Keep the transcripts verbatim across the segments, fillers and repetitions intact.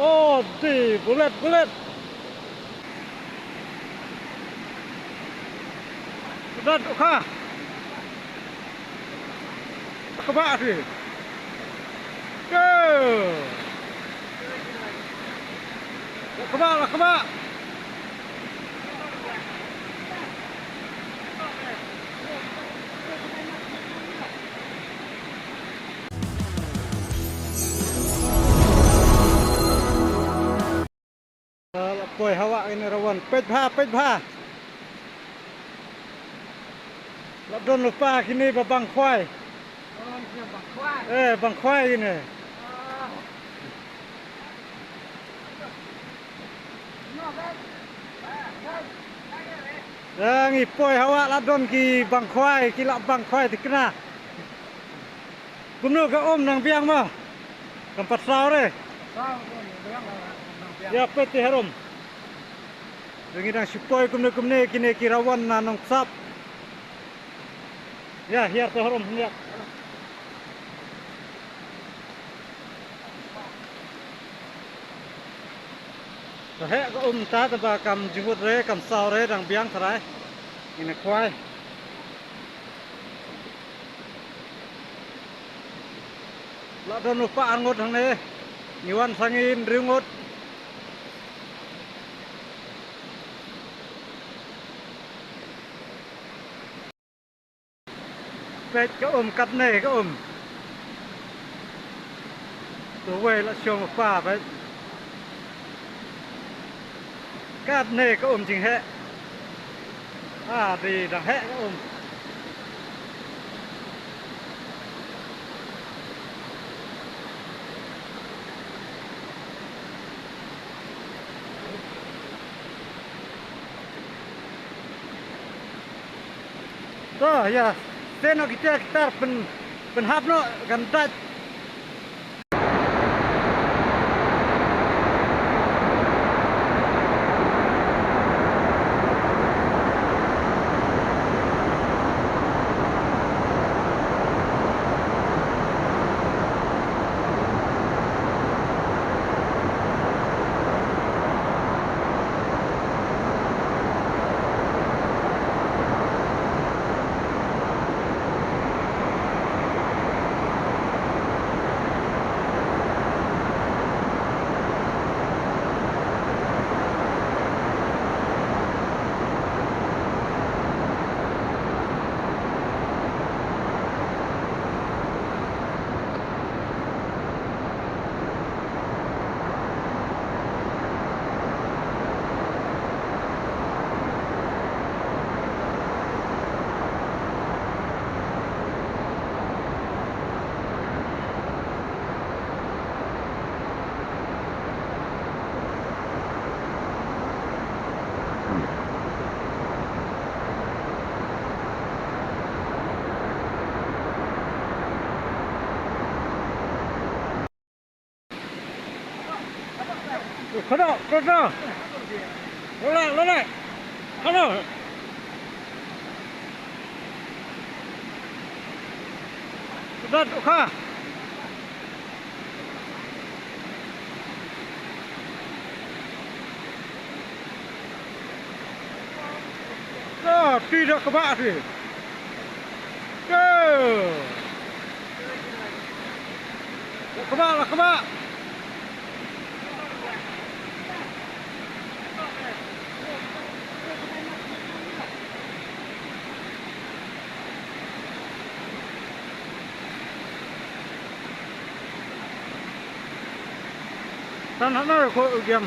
Oh, di, bulet, bulet. Bulet, uka. Kebak, di. Ke. Kebak, kebak. La poi hawa kine rawan. Peit bha, peit bha. La don lypa kine ba bang khwai. Eh, bang khwai kine. Ngi poi hawa la don ki bang khwai, ki la bang khwai tikna. Kumno ka um nang biang mo? Kam pat saw re. Ïa peit te harum. Ngi dang shu poi kumne kumne kine ki rawan na Nongsap. Ïa, hiar te harum, hiar. Te heh ka um ta, te ba kam jingmut re, kam saw re, dang biang tharai. Ngin ïa khwai. La don u pa arngut hangne. Ngi wan sa ngin hynriew ngut. Peit ka um katne ka um. Tu wei la shong pa peit. Katne ka um jingheh. A dei dang heh ka um. To, ïa, sien noh kita kita pyn, pynhap noh kan dait. Khadok, khadok. Lolak, lolak. Khadok. Khadok, ukha. Dah, tidak kebak sih. Tuh. Kebak lah, kebak. Tan hana ko u giam.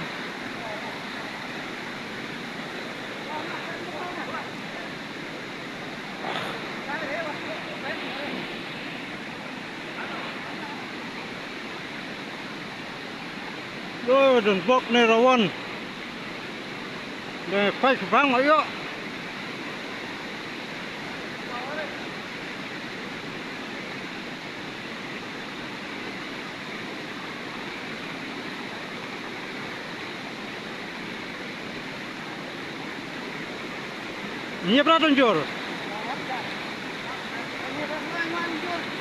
Lo, don bok ne rawan. Dang phai shipang ayo. Ngi pra tun jur.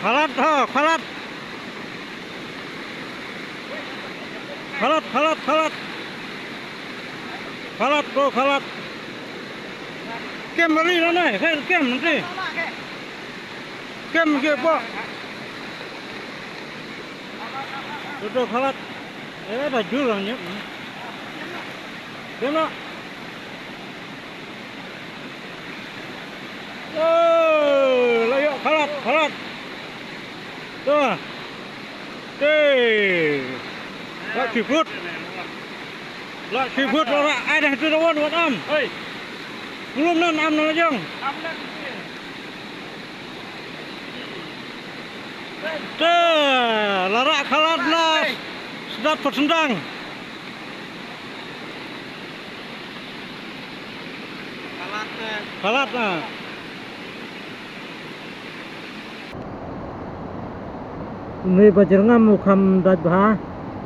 Khalat ha, khalat. Khalat, khalat, khalat. Khalat, to khalat. Kem bari na nai, khem, kem nanti. Kem ke po. To, to khalat. Eh, dah jur lah nyep. Kem lah. Oh, la ïoh khalat, khalat. To. Te. La shi phut. La shi phut la rah, ai dah tu wan, wan am. Hei. Belum nan am na la jong. Te. La rah khalat na. Sdap pat sendang. Khalat, eh. Khalat, ah. Une ba jyrngam u kham dait bha.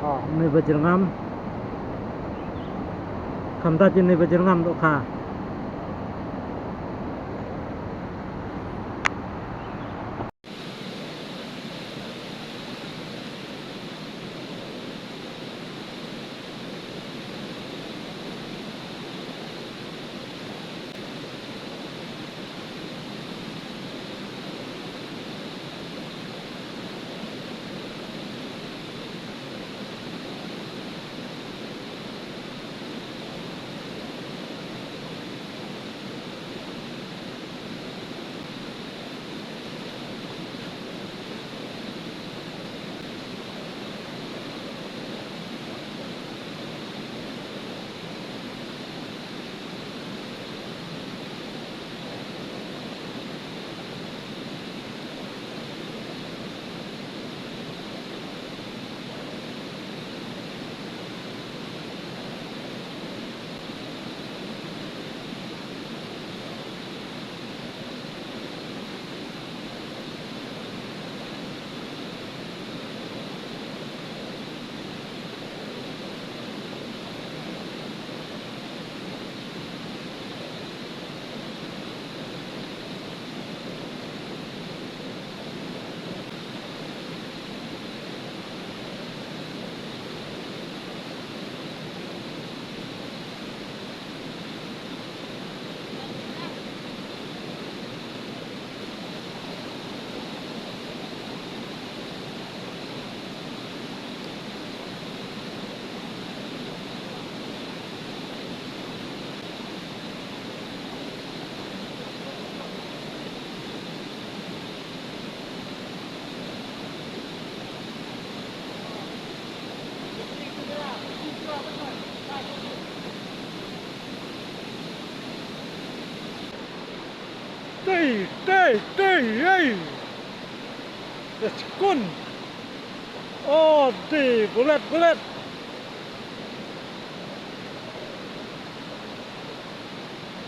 Ah. Une ba jyrngam. Kham dait une ba jyrngam dohkha. Tei, tei, tei, ei. Let's go. Oh, di, bulet, bulet.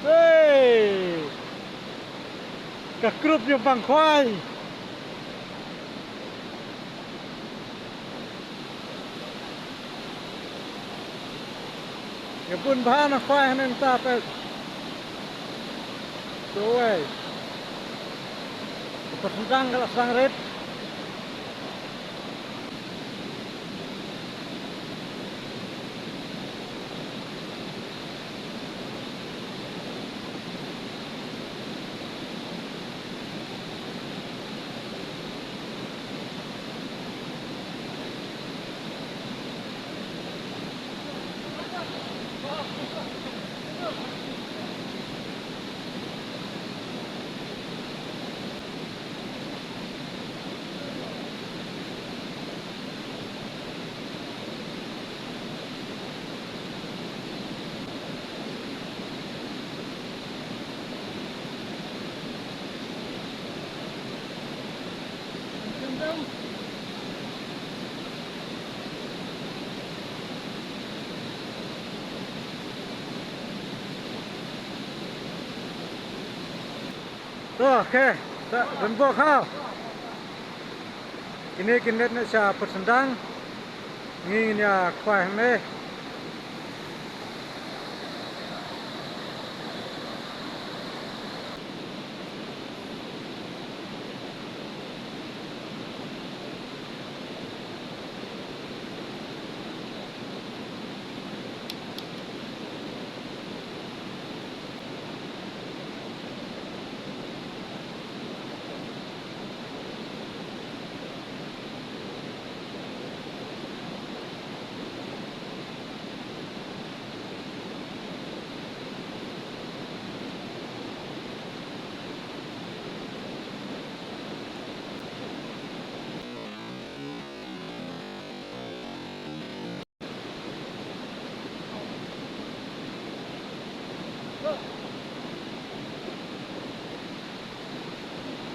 Hey! Ka krup ïa u pang khwai. Ka bun bha na khwai haneng ta peit. Tuwei. Ka sdang ka la sdang rit. To, okay. To, don bok ha. Kine kin leit noh sha pud sdang. Ngi ngin ïa khwai hangne.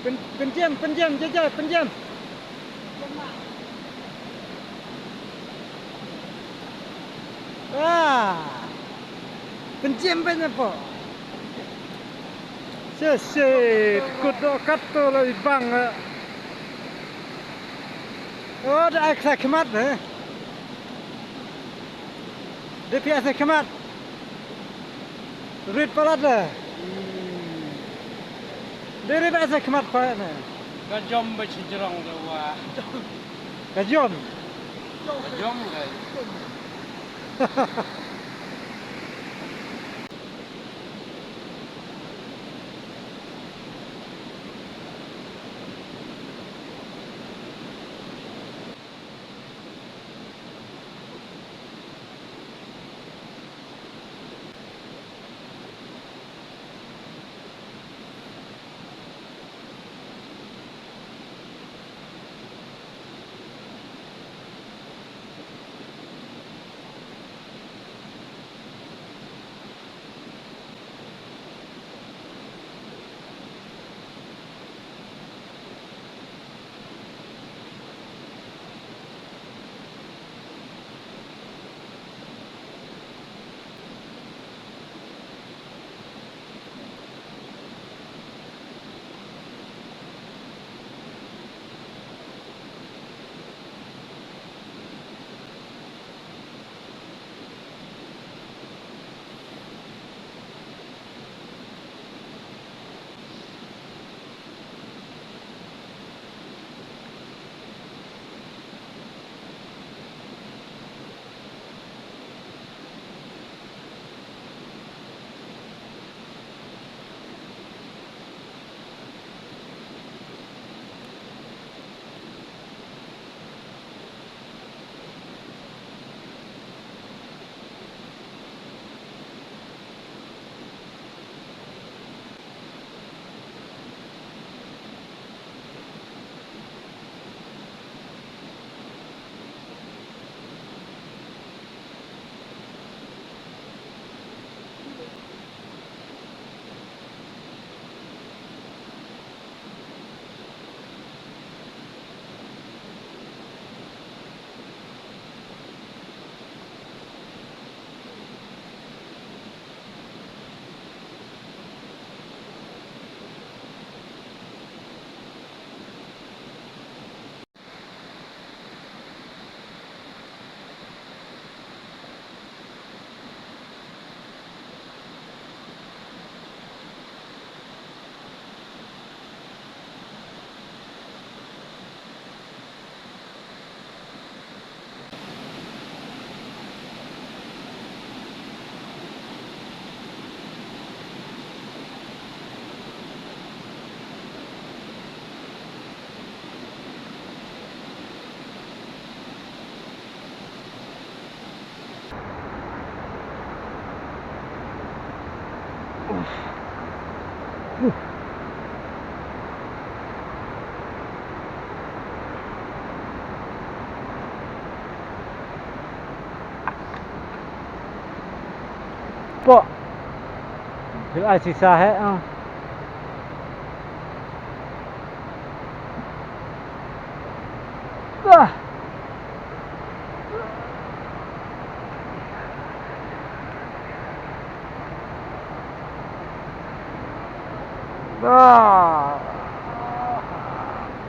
Pyn-, pynjem, pynjem, jai, jai, pynjem. Ah. Pynjem pynjem po. Shit, shit. Kut doh kat to la i bang, eh. Oh, da ai ksa khmat, eh. Da phi ai ksa khmat. Rit palat da. Dei rit ba sa khmat pa ne. Ka jom ba shi jrong da wa. Ka jom. Ka jom ka. Pok. Bil ai sisa he, ah. Bah. Bah.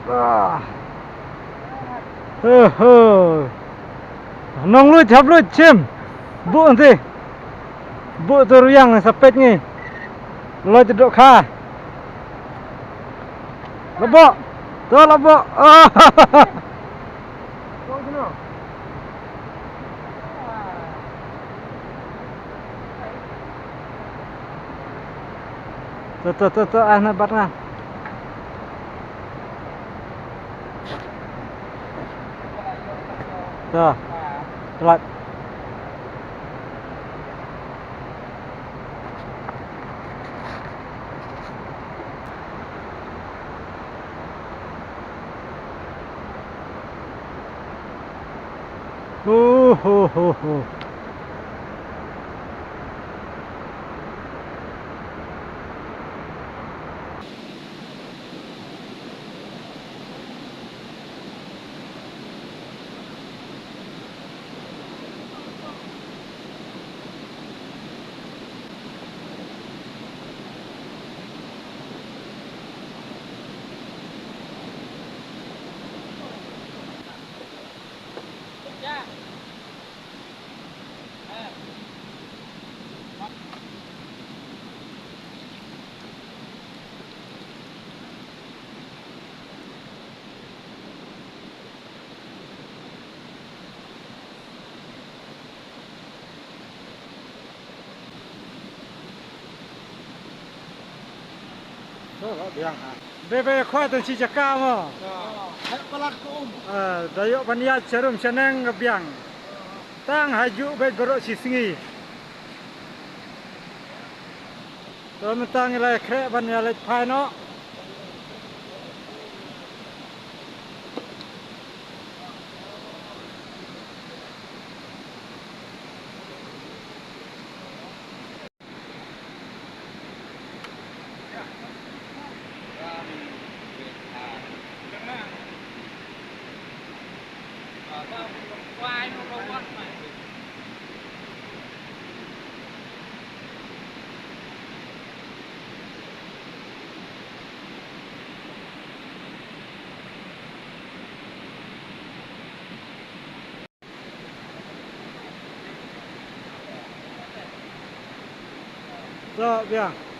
Bah. Ho, ho. Nong lut, hap lut, shim. Buh nti. Buh tu ruyang sa peit ngi. Loi te dohkha. Leboh. To leboh. To, to, to, to, ah, na bat nga. To. Telat. Ho, ho, ho, ho. Biang ha. Bebe khoi tang shi jaka mo. Hep palat ko um. Da ïoh ban ïaid sharum shaneng ka biang. Tang hajuh bad baroh shi sngi. To mynta ngi la khreh ban ïa leit phai noh. So, biang.